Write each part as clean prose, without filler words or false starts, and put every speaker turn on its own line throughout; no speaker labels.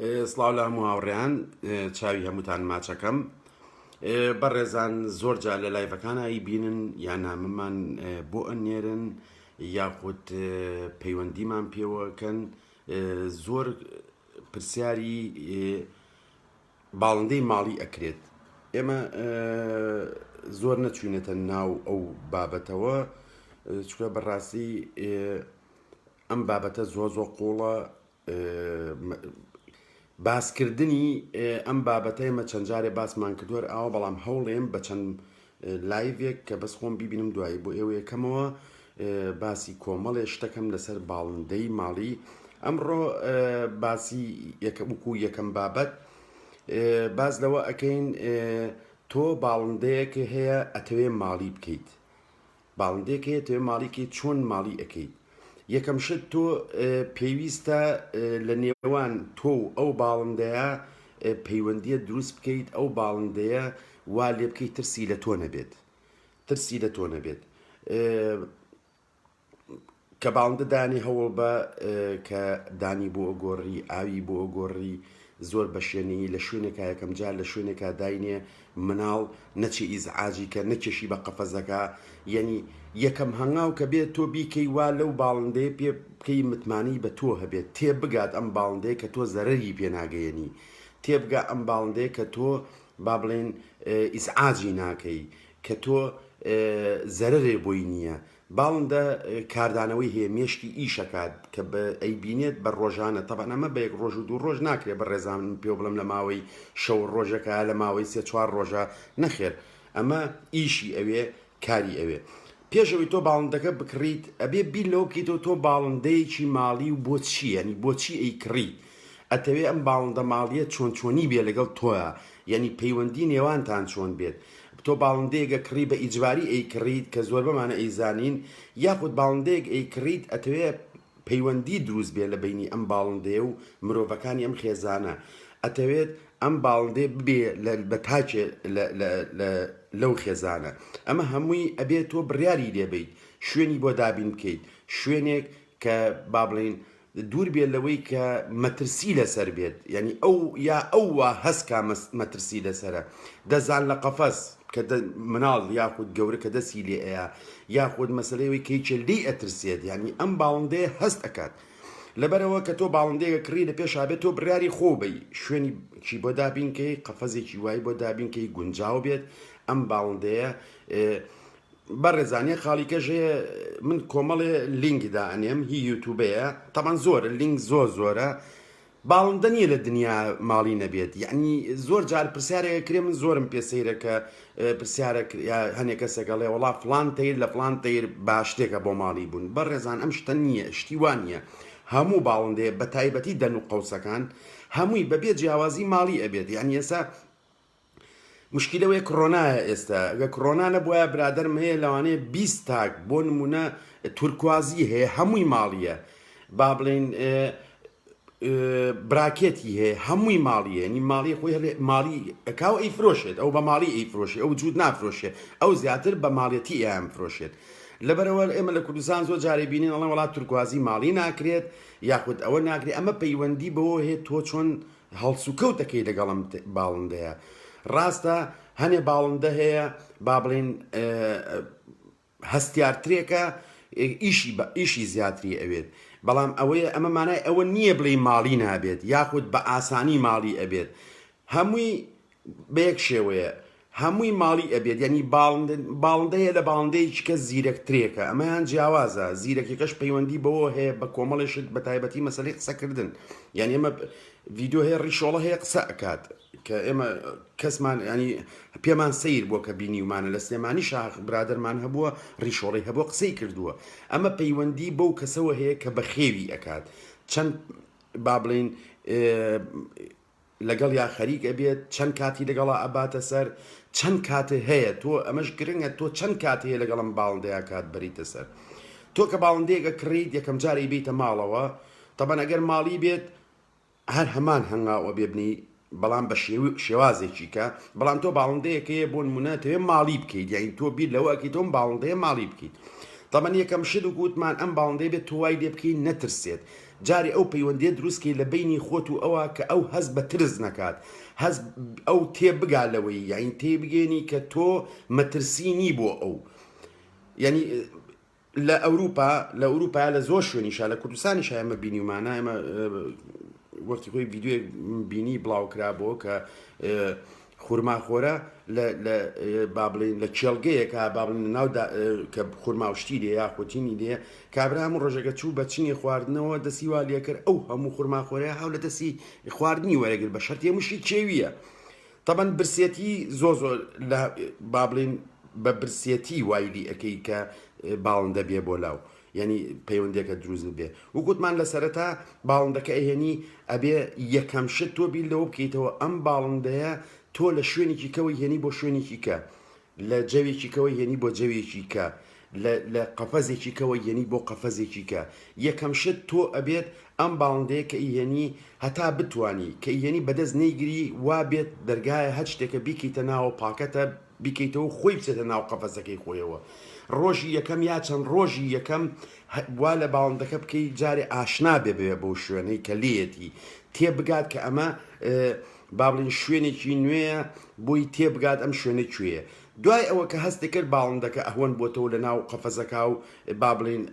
سڵاو لە هەموو هاوڕێیان چاوی هەمووتان ماچەکەم بەڕێزان زۆر جار لە لایڤەکان ئەیبینن یا نامەمان بۆ ئەنێرن یاخود پەیوەندیمان پێوەکەن زۆر پرسیاری باڵندەی ماڵی ئەکرێت ئێمە زۆر نەچوینەتە ناو ئەو بابەتەوە چکە بەڕاستی ئەم بابەتە زۆر زۆر قوڵە باسکردنی ئەم بابەتە ئێمە چەند جارێ باسمان کردووە ئاوە بەڵام هەوڵێم بە چەند لایڤێک کە بەس خۆم بیبینم دوایی بۆ ئێوە یەکەمەوە باسی کۆمەڵێ شتەکەم لەسەر باڵندەی ماڵی ئەمڕۆ باسی یەکەم وەکو یەکەم بابەت باس لەوە ئەەکەین تۆ باڵندەیەک هەیە ئەتەوێ ماڵی بکەیت باڵندەیەک هەیە تەوێ ماڵی کەیت چۆن ماڵی ئەکەیت یەکەم شت تۆ پێویستە لە نێوان تۆ و ئەو باڵندەیە پەیوەندیە دروست بکەیت ئەو باڵندەیە وا لێ بکەیت ترسی لە تۆ نەبێت ترسی لە تۆ نەبێت کە باڵندە دانی هەوڵ بە کە دانی بۆ ئەگۆڕی ئاوی بۆ ئەگۆڕی زۆر بە شێنەیی لە شوێنێکا یەکەم جار لە شوێنێکا داینێ مناڵ نەچێ ئیزعاجی کە نەکێشی بە قەفەزەکە یەنی یەکەم هەنگاو کە بێت تۆ بیکەی وا لەو باڵندەیە پێ بکەی متمانەی بە تۆ هەبێت تێ بگات ئەم باڵندەیە کە تۆ زەرەری پێ ناگەیەنی تێ بگا ئەم باڵندەیە کە تۆ با بڵێین ئیزعاجی ناکەی کە تۆ زەرەرێ بۆی نییە باڵندە کاردانەوەی هەیە مێشکی ئیش ئەکات کە بە ئەیبینێت بە ڕۆژانە تەبعەن ئەمە بە یەک ڕۆژ و دوو ڕۆژ ناکرێت بەڕێزان من پێو بڵێم لە ماوەی شەو ڕۆژێکا لە ماوەی سێ چوار ڕۆژە نەخێر ئەمە ئیشی ئەوێ کاری ئەوێ پێش ئەوەی تۆ باڵندەکە بکڕیت ئەبێ بیر لەوە بکەیتەوە تۆ باڵندەیەکی ماڵی و بۆچی یانی بۆچی ئەیکڕیت ئەتەوێ ئەم باڵندە ماڵیە چۆن چۆنی بێ لەگەڵ تۆیا یانی پەیوەندی نێوانتان چۆن بێت تۆ باڵندەیەک ئەکڕی بە ئیجباری ئەیکڕیت کە زۆربەمانە ئەیزانین یاخود باڵندەیەک ئەیکڕیت ئەتەوێ پەیوەندی دروست بێ لە بەینی ئەم باڵندەیە و مرۆڤەکانی ئەم خێزانە ئەتەوێت ئەم باڵندەیە ببێ لە بە تاکێ لە لە لە لەو خێزانە ئەمە هەمووی ئەبێ تۆ بڕیاری لێ بەیت شوێنی بۆ دابین بکەیت شوێنێک کە با بڵێین دوور بێت لەوەی کە مەترسی لەسەر بێت یعنی ئەو یا ئەو وا هەست کا مەترسی لەسەرە دەزان لە قەفەس کە مناڵ یاخود گەورە کە دەستی لێ ئەیا یاخود مەسەلەی ئەوەی کە یەکێ لێی ئەترسێت یعنی ئەم باڵندەیە هەست ئەکات لەبەرەوە کە تۆ باڵندەیەکە کڕی لە پێشا بێت تۆ بڕیاری خۆ بەی شوێنی چی بۆ دابینکەی قەفەزێکی وای بۆ دابینکەی گونجاو بێت ئەم باڵندەیە بەڕێزان یەک خاڵی کەش هەیە من کۆمەڵێ لینک دائەنێم هی یوتوبەیە تەبعەن زۆرە لینک زۆر زۆرە باڵندە نییە لە دنیا ماڵی نەبێت یعنی زۆر جار پرسیارێک کرێ من زۆرم پێ سەیرە کە پرسیارە هەنێک کەسێک ئەڵێ وەڵا فڵان تەیر لە فڵان تەیر باشتێکە بۆ ماڵی بوون بەڕێزان ئەم شتە نییە شتی وا نییە هەموو باڵندەیە بە تایبەتی دەن و قەوسەکان هەمووی بەبێ جیاوازی ماڵی ئەبێت یعنی ئێستا مشکیلە وەیە کڕۆنایە ئێستا گە کڕۆنا نەبوایە برادەرم هەیە لەوانەیە 20 تاک بۆ نمونە تورکوازی هەیە هەمووی ماڵیە با بڵین براکێتی هەیە هەمووی ماڵیە نی ماڵی خۆی هەبێ ماڵی ئەکاو ئەی فرۆشێت ئەو بە ماڵی ئەی فرۆشێ ئەو جووت نافرۆشێ ئەو زیاتر بە ماڵەتی ئەیان فرۆشێت لەبەرەوە ئێمە لە کوردستان زۆر جارێ بینین ئەڵێن وڵات تورکوازی ماڵی ناکرێت یاخود ئەوە ناکرێت ئەمە پەیوەندی بەوە هەیە تۆ چۆن هەڵسوکەوت دەکەی لەگەڵ ئەم باڵندەیە ڕاستە هەنێ باڵندە هەیە با بڵێین هەستیارترێکە ئیشی بە ئیشی زیاتری ئەوێت بەڵام ئەوەیە ئەمە مانای ئەوە نییە بڵێ ماڵی نابێت یاخود بە ئاسانی ماڵی ئەبێت هەمووی بە یەک شێوەیە هەمووی ماڵی ئەبێت یانی باڵندە باڵندە هەیە لە باڵندەیەکی کە زیرەکترێکە ئەمەیان جیاوازە زیرەکیەکەش پەیوەندی بەوە هەیە بە کۆمەڵێ شت بە تایبەتی مەسەلەی قسەکردن یانی ئێمە ڤیدیۆ هەیە ڕیشۆڵە هەیە قسە ئەکات کە ئێمە کەسمان ینی پێمان سیر بووە کە بینیومانە لە سلێمانی شاخ برادەرمان هەبووە ڕیشۆڵی هەبووە قسەی کردووە ئەمە پەیوەندی بەو کەسەوە هەیە کە بەخێوی ئەکات چەند با بڵین لەگەڵیا خەریک ئەبێت چەند کاتی لەگەڵا ئەباتە سەر چەند کاتت هەیە تۆ ئەمەش گرنگە تۆ چەند کات هەیە لەگەڵ ئەم باڵندەیا کات بەریتە سەر تۆ کە باڵندەیەک ئەکڕیت یەکەم جار ئەیبەیتە ماڵەوە تەبەن ئەگەر ماڵی بێت هەر هەمان هەنگاو ئەبێ بنی بەڵام بە شێوازێکی کە بەڵام تۆ باڵندەیەک هەیە بۆ نمونە تەوێ ماڵی بکەیت یعنی تۆ بیر لەوە ئەکەیت تۆم باڵندەیە ماڵی بکەیت تەبەن یەکەم شت وەکو وتمان ئەم باڵندەیە بێت تۆ وای لێ بکەیت نەترسێت. جارێ ئەو پەیوەندیە دروست کەی لە بەینی خۆت و ئەوا کە ئەو هەست بە ترس نەکات هەست ئەو تێبگا لەوەی یانی تێیبگەیەنی کە تۆ مەترسی نی بۆ ئەو یانی لە ئەوروپا لە ئەوروپا لە زۆر شوێنیشا لە کوردستانیشا ئێمە بینیومانە ئێمە وەختی خۆی ڤیدیۆیەک بینی بڵاو کرابەوە کە خورماخۆرە لە لە با بڵێین لە کێڵگەیەکە با بڵێین لە ناو کە خورما و شتی لێ یاخۆتینی لێ کابرا هەموو ڕۆژەکە چوو بە چنی خواردنەوە دەستی وا لێکرد ئەو هەموو خورماخۆرەیە هاو لە دەستی خواردنی وەرەگر بە شەرتی هەمووشی کێویە تەبەن برسێتی زۆر زۆر لە با بڵێین بە برسێتی وای لی ئەکەی کە باڵندە بێ بۆ لاو یعنی پەیوەندیەکە دروست ببێ وگوتمان لە سەرەتا باڵندەکە ئەهێنی ئەبێ یەکەم شت تۆ بیر لەوە بکەیتەوە ئەم باڵندەیە تۆ لە شوێنێکی کەوە هێنی بۆ شوێنێکی کە لە جەوێکی کەوە هێنی بۆ جەوێکی کە لە لە قەفەزێکی کەوە یەنی بۆ قەفەزێکی کە. یەکەم شت تۆ ئەبێت ئەم باڵندەیە کە ئیهێنی هەتا بتوانی کە ئیهێنی بەدەست نەیگری وا بێت دەرگایە هەر شتێکە بیکەیتە ناوە پاکەتە بیکەیتەوە خۆی بچێتە ناو قەفەزەکەی خۆیەوە ڕۆژی یەکەم یا چەند ڕۆژی یەکەم وا لە باڵندەکە بکەی جارێ ئاشنا بێ بێ بەو شوێنەی کە لێیەتی تێبگات کە ئەمە با بڵێین شوێنێکی نوێیە بۆی تێبگات ئەم شوێنە کوێیە دوای ئەوە کە هەستی کرد باڵندەکە ئەهوەن بۆتەوە لە ناو قەفەزەکا و با بڵێین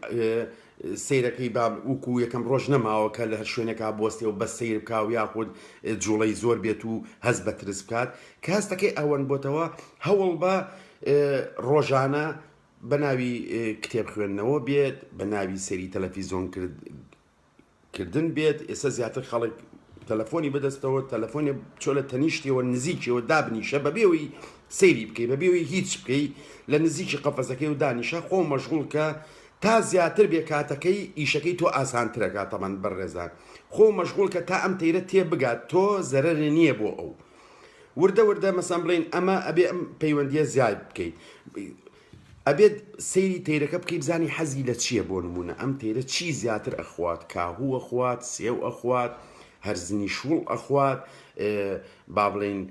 سەیرەکەی با وەکو یەکەم ڕۆژ نەماوە کە لە هەر شوێنێکا بوەستێ و بەس سەیر بکا و یاخود جوڵەی زۆر بێت و هەست بە ترس بکات کە هەستەکەی ئەهوەن بۆتەوە هەوڵ بە ڕۆژانە بە ناوی کتێب خوێندنەوە بێت بە ناوی سەیری تەلەفیزۆن کرد کردن بێت ئێستا زیاتر خەڵک تەلەفۆنی بەدەستەوە تەلەفۆنێ بچۆ لە تەنیشتیەوە نزیکیەوە دابنیشە بەبێەوەی سەیری بکەی بەبێەوەی هیچ بکەی لە نزیکی قەفەزەکەی و دانیشە خۆ مەشغوڵ کە تا زیاتر بێ کاتەکەی ئیشەکەی تۆ ئاسانترەکە تەمان بەڕێزان خۆ مەشغوڵ کە تا ئەم تەیرە تێ بگات تۆ زەرەرێ نییە بۆ ئەو وردە وردە مەسەن بڵین ئەمە ئەبێ ئەم پەیوەندیە زیاد بکەیت ئەبێت سەیری تەیرەکە بکەی بزانی حەزی لە چیە بۆ نمونە ئەم تەیرە چی زیاتر ئەخوات کاهوو ئەخوات سێو ئەخوات هەرزنی شوڵ ئەخوات با بڵێین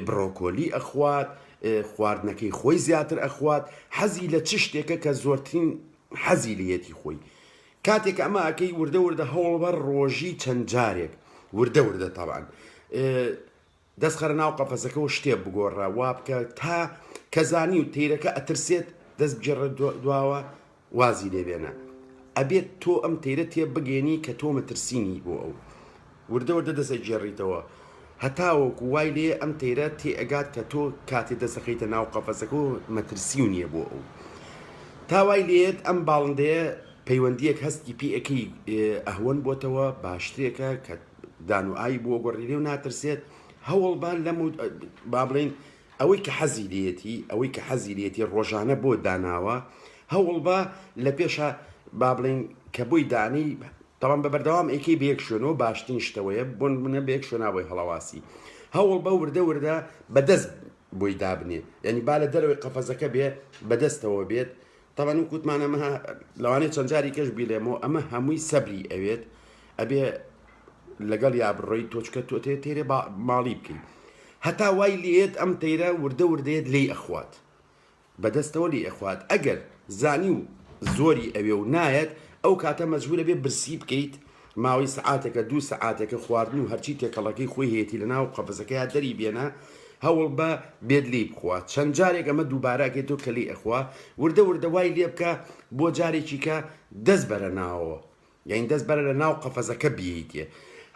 بڕۆکۆلی ئەخوات خواردنەکەی خۆی زیاتر ئەخوات حەزی لە چ شتێکە کە زۆرترین حەزی لێیەتی خۆی کاتێک ئەمە ئەکەی وردە وردە هەوڵبەر ڕۆژی چەند جارێک وردە وردە تاوان دەست خەرە ناو قەفەزەکەوە شتێ بگۆڕە وابکە تا کە زانی و تەیرەکە ئەترسێت دەست بگێڕە دواوە وازی لێ بێنە ئەبێت تۆ ئەم تەیرە تێ بگەێنی کە تۆ مەترسینی بۆ ئەو وردە وردە دەست ئەگێڕیتەوە هەتاوەکو وای لێ ئەم تەیرە تێ ئەگات کە تۆ کاتێ دەست ئەخەیتە ناو قەفەزەکە و مەترسیو نییە بۆ ئەو تا وای لێت ئەم باڵندەیە پەیوەندیەک هەستی پێ ئەکەی ئەهوەن بۆتەوە باشترێکە کە دان و ئاوی بۆ گۆڕی لێو ناترسێت هەوڵبە لەم با بڵێین ئەوەی کە حەزی لێتی ئەوەی کە حەزی لێتی ڕۆژانە بۆ داناوە هەوڵبە لە پێشە با بڵێین کە بۆی دانی تەوان بە بەردەوام ئەیکەی بە یەک شوێنەوە باشترین شتەوەیە بۆن منە بە یەک شوێنا بۆی هەڵەواسی هەوڵ بە وردە وردە بەدەست بۆی دابنێ یعنی با لە دەرەوەی قەفەزەکە بێ بەدەستەوە بێت تەبعەن وەک وتمان ئەمە لەوانەیە چەند جاری کەش بیڵێمەوە ئەمە هەمووی سەبری ئەوێت ئەبێ لەگەڵ یا بڕۆی تۆ چکە تۆ تێ تێرێ ماڵی بکەی هەتا وای لێت ئەم تەیرە وردە وردەیەت لێی ئەخوات بەدەستەوە لێ ئەخوات ئەگەر زانی و زۆری ئەوێ و نایەت ئەو کاتە مەجبورە بێ برسی بکەیت ماوەی سەعاتێکە دوو سەعاتێکە خواردن و هەرچی تێکەڵەکەی خۆی هەیەتی لەناو قەفەزەکەیا دەری بێنە هەوڵ بە بێت لێی بخوا چەند جارێک ئەمە دووبارە ئەکەیتەوە کە لێی ئەخوا وردە وردە وای لێ بکە بۆ جارێکی کە دەست بەرە ناوەوە یانی دەست بەرە لە ناو قەفەزەکە بیەیتێ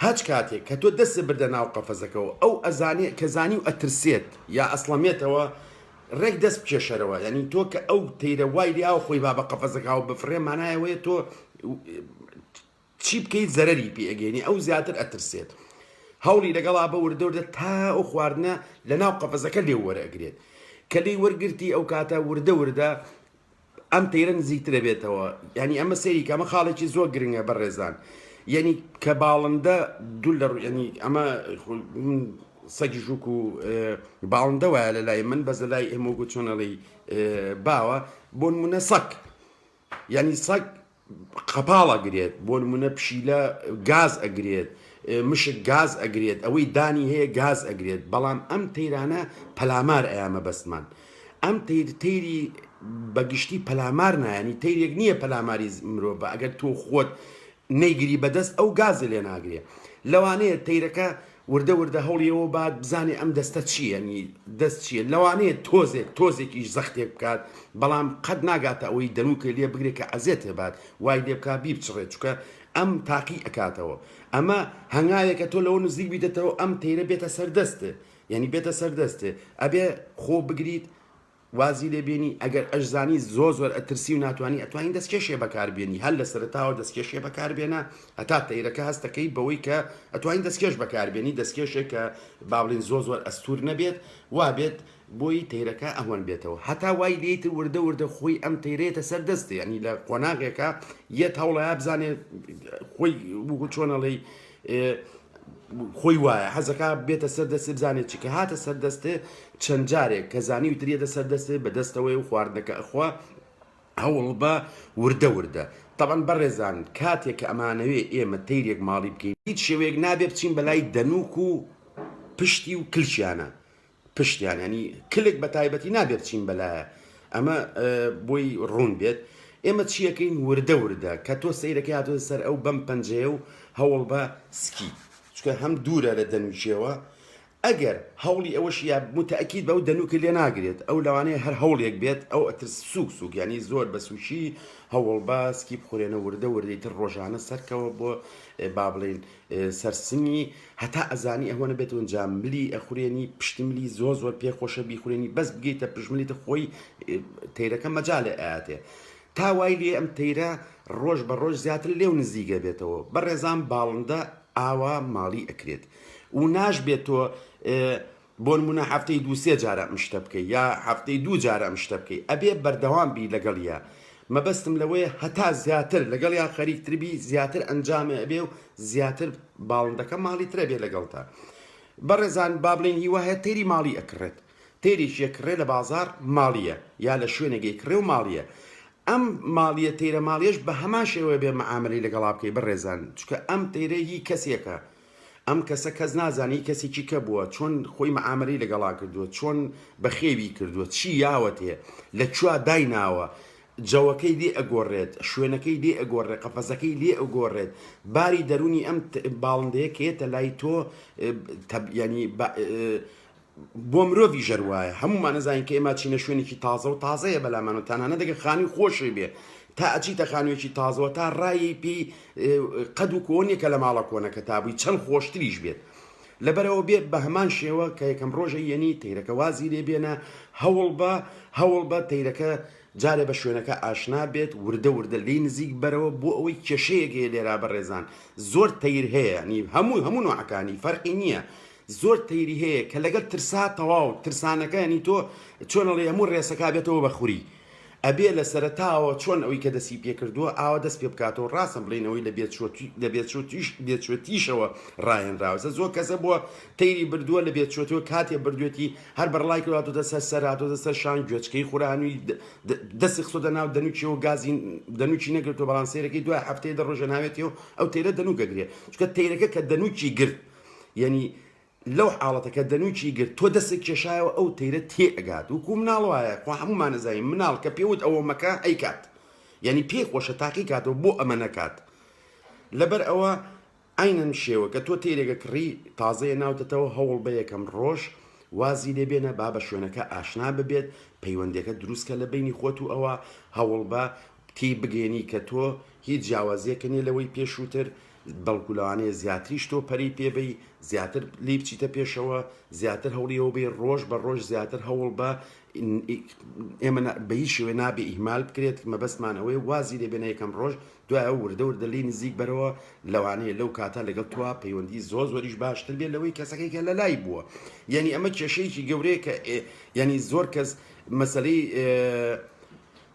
هەچ کاتێک کە تۆ دەست بردە ناو قەفەزەکەوە ئەو ئەزانێ کە زانی و ئەترسێت یا ئەسڵەمێتەوە ڕێک دەست بکێشەرەوە یانی تۆ کە ئەو تەیرە وای لێیاوە خۆی با بە قەفەزەکەوە بفڕێ مانای ئەوەیە تۆ چی بکەیت زەرەری پێ ئەگەینی ئەو زیاتر ئەترسێت هەوڵی لەگەڵا بە وردە وردە تا ئەو خواردنە لە ناو قەفەزەکە لێ وەرەگرێت کە لێی وەرگرتی ئەو کاتە وردە وردە ئەم تەیرە نزیکترە بێتەوە یعنی ئەمە سەیری کە ئەمە خاڵێکی زۆر گرنگە بەڕێزان یعنی کە باڵندە دوور لە ڕوو یعنی ئەمە سەگی ژووک و باڵندە وایە لە لای من بەس لە لای ئێمە وەکو چۆن ئەڵێی باوە بۆ نمونە سەگ یعنی سەگ قەپاڵ ئەگرێت، بۆ نموونە پشیلە گاز ئەگرێت، مشک گاز ئەگرێت، ئەوەی دانی هەیە گاز ئەگرێت، بەڵام ئەم تەیرانە پەلامار ئەیا مەبەستمان ئەم تەیر تەیری بە گشتی پەلامار نایەنی تەیرێک نییە پەلاماری مرۆڤ ئەگەر تۆ خۆت. نەیگری بەدەست ئەو گازێ لێ ناگرێ لەوانەیە تەیرەکە وردە وردە هەوڵی ئەوە بات بزانێ ئەم دەستە چییە یانی دەست چییە لەوانەیە تۆزێک تۆزێکیش زەختێک بکات بەڵام قەت ناگاتە ئەوەی دەنووکێ لێ بگرێ کە ئەزێتێ بات وای لێ بکات بیپچڕێ چونکە ئەم تاقی ئەکاتەوە ئەمە هەنگاوێکە تۆ لەوە نزیک بیتەتەوە ئەم تەیرە بێتە سەر دەستێ یانی بێتە سەر دەستێ ئەبێ خۆ بگریت وازی لێ بێنی ئەگەر ئەشزانی زۆر زۆر ئەترسی و ناتوانی ئەتوانی دەستکێشێ بەکار بێنی هەر لە سەرەتاوە دەستکێشێ بەکار بێنە هەتا تەیرەکە هەستەکەی بەوەی کە ئەتوانی دەستکێش بەکار بێنی دەستکێشێک کە با بڵێین زۆر زۆر ئەستور نەبێت وابێت بۆی تەیرەکە ئەهوەن بێتەوە هەتا وای لێیتر وردە وردە خۆی ئەم تەیرێتە سەر دەستێ یعنی لە قۆناغێکە یەت هەوڵەیە بزانێ خۆی وەکو چۆن ئەڵێی خۆی وایە حەزەکا بێتە سەر دەستێ بزانێت چی کە هاتە سەر دەستێ چەند جارێک کە زانی و تریەتە سەر دەستێ بە دەستەوەی و خواردنەکە ئەخوا هەوڵ بە وردە وردە تەبعەن بەڕێزان کاتێک کە ئەمانەوێ ئێمە تەیرێک ماڵی بکەین هیچ شێوەیەک نابێ بچین بەلای دەنوک و پشتی و کلکیانە پشتیان یانی کلک بە تایبەتی نابێ بچین بەلایە ئەمە بۆی ڕوون بێت ئێمە چیەکەین وردە وردە کە تۆ سەیرەکەی هاتۆتە سەر ئەو بەم پەنجەیە و هەوڵ بە سکی چونکە هەم دوورە لە دەنوکیەوە ئەگەر هەوڵی ئەوەش یا متەکیت بەو دەنوکە لێ ناگرێت ئەو لەوانەیە هەر هەوڵێک بێت ئەو ئەترس سوک سوک ینی زۆر بە سوکی هەوڵ بە سکی بخورێنە وردە وردەی تر ڕۆژانە سەرکەوە بۆ با بڵین سەر سنگی هەتا ئەزانی ئەوە نەبێت ئونجا ملی ئەخورێنی پشتی ملی زۆر زۆر پێ خۆشە بیخورێنی بەس بگەیتە پشت ملی تە خۆی تەیرەکە مەجالێ ئەیاتێ تا وای لێ ئەم تەیرە ڕۆژ بە ڕۆژ زیاتر لێو نزیکە بێتەوە بەڕێزان باڵندە ئاوا ماڵی ئەکرێت و ناش بێت تۆ بۆنمونە هەفتەی دوو سێ جار ئەم شتە بکەی یا هەفتەی دوو جار ئەم شتە بکەی ئەبێ بەردەوام بی لەگەڵیا مەبەستم لەوەیە هەتا زیاتر لەگەڵیا خەریکتر بی زیاتر ئەنجامێ ئەبێ و زیاتر باڵندەکە ماڵی ترە بێ لەگەڵتا بەڕێزان با بڵێین هیوا هەیە تەیری ماڵی ئەکڕێت تەیرێکی ئەکڕێ لە بازاڕ ماڵیە یا لە شوێنێک ئەیکڕێ و ماڵیە ئەم ماڵیە تەیرە ماڵیەش بە هەمان شێوەیە بێ مەعامەلەی لەگەڵا بکەی بەڕێزان چونکە ئەم تەیرە هی کەسێکە ئەم کەسە کەس نازانێ هی کەسێکی کە بووە چۆن خۆی مەعامەلەی لەگەڵا کردووە چۆن بەخێوی کردووە چی یاوەتێ لە کوێ دایناوە جەوەکەی لێ ئەگۆڕێت شوێنەکەی لێ ئەگۆڕێ قەفەزەکەی لێ ئەگۆڕێت باری دەروونی ئەم باڵندەیە کە یەتە لای تۆ یعنی بۆ مرۆڤیش هەر وایە هەموومان ئەزانین کە ئێمە چینە شوێنێکی تازە و تازەیە بەلامان و تەنانەت ئەگەر خانووی خۆشی بێ تا ئەچیتە خانوویەکی تازەوە تا ڕایەی پێی قەد و کۆ نییە کە لە ماڵە کۆنەکە تا بووی چەند خۆشتریش بێت لەبەرەوە بێت بە هەمان شێوە کە یەکەم ڕۆژە یەنی تەیرەکە وازی لێ بێنە هەوڵ بە هەوڵ بە تەیرەکە جارێ بە شوێنەکە ئاشنا بێت وردە وردە لێی نزیک بەرەوە بۆ ئەوەی کێشەیەک هەیە لێرا بەڕێزان زۆر تەیر هەیە ینی هەموو هەموو نوعەکانی فەرقی نییە زۆر تەیری هەیە کە لەگەل ترسا تەواو ترسانەکە یانی تۆ چۆن ئەڵێی هەموو ڕێسەکە بێتەوە بە خوری ئەبێ لە سەرەتاوە چۆن ئەوی کە دەسی پێکردووە ئاوا دەست پێ بکاتەوە ڕاستە بڵێین ئەوەی لە بێچوەتی لە بێچوەتیش بێچوەتیشەوە ڕاهێنراوە ئێستا زۆر کەسە بووە تەیری بردووە لە بێچوەتەوە کاتێ بردوێتی هەر بەڕڵای کردووە هاتۆتە سەر سەر هاتۆتە سەر شان گوێچکەی خورانوی دەستی خستۆتە ناو دەنوکیەوە گازی دەنوکی نەگرتووە بەڵام سەیرەکەی دوای هەفتەیە دە ڕۆژە ناوێتەوە ئەو تەیرە دەنوکە گرێ چونکە تەیرەکە کە دەنوکی گرت یەنی لەو حاڵەتە کە دەنوکی گرت تۆ دەستت کێشایەوە ئەو تەیرە تێ ئەگات وکو مناڵ وایە خوا هەموومان ئەزانین مناڵ کە پێوت ئەوە مەکە ئەیکات یەنی پێی خۆشە تاقی کاتەوە بۆ ئەمە نەکات لەبەر ئەوە عەینەن شێوە کە تۆ تەیرێکە کڕی تازەیە ناوتەتەوە هەوڵ بە یەکەم ڕۆژ وازی لێ بێنە با بە شوێنەکە ئاشنا ببێت پەیوەندیەکە دروستکە لە بەینی خۆت و ئەوە هەوڵ بە تێی بگەیەنی کە تۆ هیچ جیاوازیەکە نیە لەوەی پێشووتر بەڵکو لەوانەیە زیاتریش تۆ پەرەی پێ بەی، زیاتر لێی بچیتە پێشەوە، زیاتر هەوڵی ئەوە بەی ڕۆژ بە ڕۆژ زیاتر هەوڵ بە ئێمە بە هیچ شێوەیە نابێ ئیهمال بکرێت، مەبەستمان ئەوەیە وازی لێ بێنە یەکەم ڕۆژ، دوای ئەوە وردە وردە لێی نزیک بەرەوە، لەوانەیە لەو کاتە لەگەڵ تۆ پەیوەندی زۆر زۆریش باشتر بێت لەوەی کەسەکەی کە لەلای بووە. یانی ئەمە کێشەیەکی گەورەیە کە یانی زۆر کەس مەسەلەی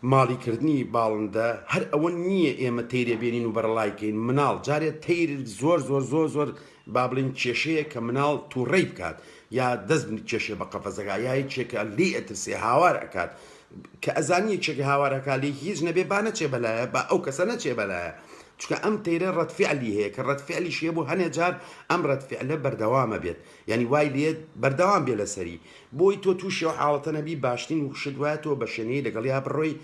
ماڵی کردنی باڵندە هەر ئەوە نییە ئێمە تەیرێ بێنین و بەرەڵای کەین مناڵ جارێ تەیر زۆر زۆر زۆر زۆر با بڵێین کێشەیە کە مناڵ توڕەی بکات یا دەست بکێشێ بە قەفەزەکە یا یەکێکە لێی ئەترسێ هاوار ئەکات کە ئەزانی یەکێک هاوار ئەکا لێی هیچ نەبێ با نەچێ بەلایە با ئەو کەسە نەچێ بەلایە چونکە ئەم تەیرە ڕەد فعلی هەیە کە ڕەد فعلیش هەیە بۆ هەنێ جار ئەم ڕەد فعلە بەردەوامە بێت یانی وای لێت بەردەوام بێ لەسەری بۆی تۆ توشی ئەو حاڵەتە نەبی باشترین شت وایە تۆ بە شێنەیی لەگەڵیا بڕۆی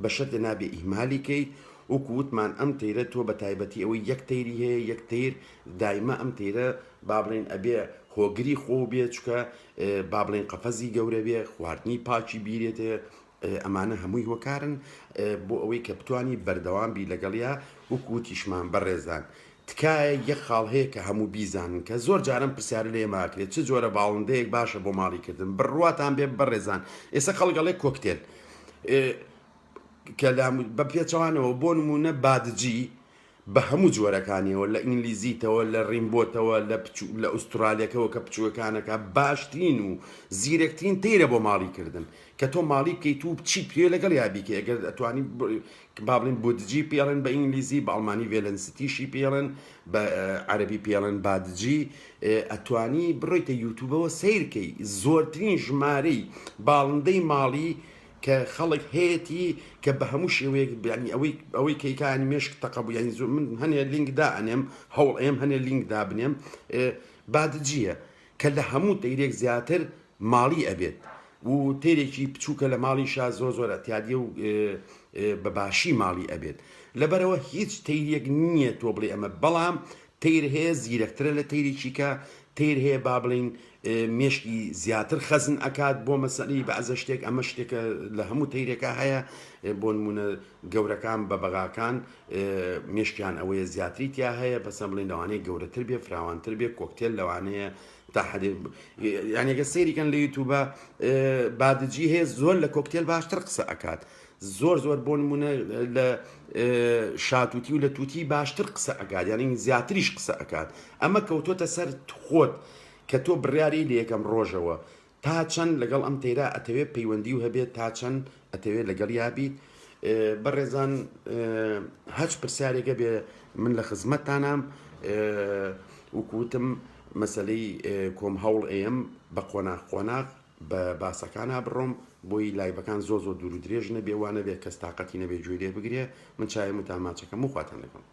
بە شەرتێ نابێ ئیهمالی کەیت. وەکو وتمان ئەم تەیرە تۆ بە تایبەتی ئەوەی یەک تەیری هەیە یەک تەیر دایمە ئەم تەیرە با بڵێین ئەبێ هۆگری خۆو بێ چکە با بڵێین قەفەزی گەورە بێ خواردنی پاکی بیرێتێ ئەمانە هەمووی هۆکارن بۆ ئەوەی کە بتانی بەردەوام بی لەگەڵیا وەکو وتیشمان بەڕێزان تکایە یەک خاڵ هەیە کە هەموو بیزانن کە زۆر جارم پرسیارە لێ ماکرێت چ جۆرە باڵندەیەک باشە بۆ ماڵی کردن بڕواتان بێ بەڕێزان ئێستا خەڵک ئەڵێ cockatiel کە بە پێچەوانەوە بۆ نمونە budgie بە هەموو جۆرەکانیەوە لە ئینگلیزیتەوە لە rainbow تەوە لە لە ئوسترالیەکەوە کە بچووەکانەکە باشترین و زیرەکترین تەیرە بۆ ماڵی کردن کە تۆ ماڵی بکەیت و چی پێ لەگەڵ یا بیکەی ئەگەر ئەتوانی با بڵێن budgie پێڵێن بە ئینگلیزی بە ئەڵمانی Wellensittich ی پێڵێن بە عەربی پێڵێن budgie ئەتوانی بڕۆیتە یوتوبەوە سیرکەی زۆرترین ژمارەی باڵندەی ماڵی کە خەڵک هەیەتی کە بە هەموو شێوەیەک یانی ئەوەی ئەوەی کە یکانی مێشک تەقە بوو یانی زۆر من هەنێ لینک دائەنێم هەوڵ ئەیەم هەنێ لینک دابنێم budgie یە کە لە هەموو تەیرێک زیاتر ماڵی ئەبێت و تەیرێکی بچووکە لە ماڵیشا زۆر زۆر ئەتیادیە و بە باشی ماڵی ئەبێت لەبەرەوە هیچ تەیرێک نییە تۆ بڵێ ئەمە بەڵام تەیر هەیە زیرەکترە لە تەیرێکی کە، تەیر هەیە با بڵێین مێشکی زیاتر خەزن ئەکات بۆ مەسەلەی بەعزە شتێک ئەمە شتێکە لە هەموو تەیرێکا هەیە بۆ نمونە گەورەکان بە بەغاکان مێشکیان ئەوەیە زیاتری تیا هەیە بەسە بڵێن لەوانەیە گەورەتر بێ فراوانتر بێ cockatiel لەوانەیە تا حدێ یانێکە سەیریکەن لە یوتوبە budgie هەیە زۆر لە cockatiel باشتر قسە ئەکات زۆر زۆر بۆ نمونە لە شاتوتی و لە توتی باشتر قسە ئەکات یعنی زیاتریش قسە ئەکات ئەمە کەوتۆتە سەر خۆت کە تۆ بڕیاری لە یەکەم ڕۆژەوە تا چەند لەگەڵ ئەم تەیرا ئەتەوێت پەیوەندی و هەبێت تا چەند ئەتەوێت لەگەڵیا بیت بەڕێزان هەچ پرسیارێکە بێ من لە خزمەتتانام وکوتم مەسلەی کۆم هەوڵ ئەیەم بە قۆناغ قۆناغ بە باسەکانا بڕۆم بۆی لایڤەکان زۆر زۆر دوور و درێژ نەبێ وا نەبێ کەس تاقەتی نەبێ گوێی لێ بگرێ من چایم و تا ماچەکەم و خواتان لەگەڵ.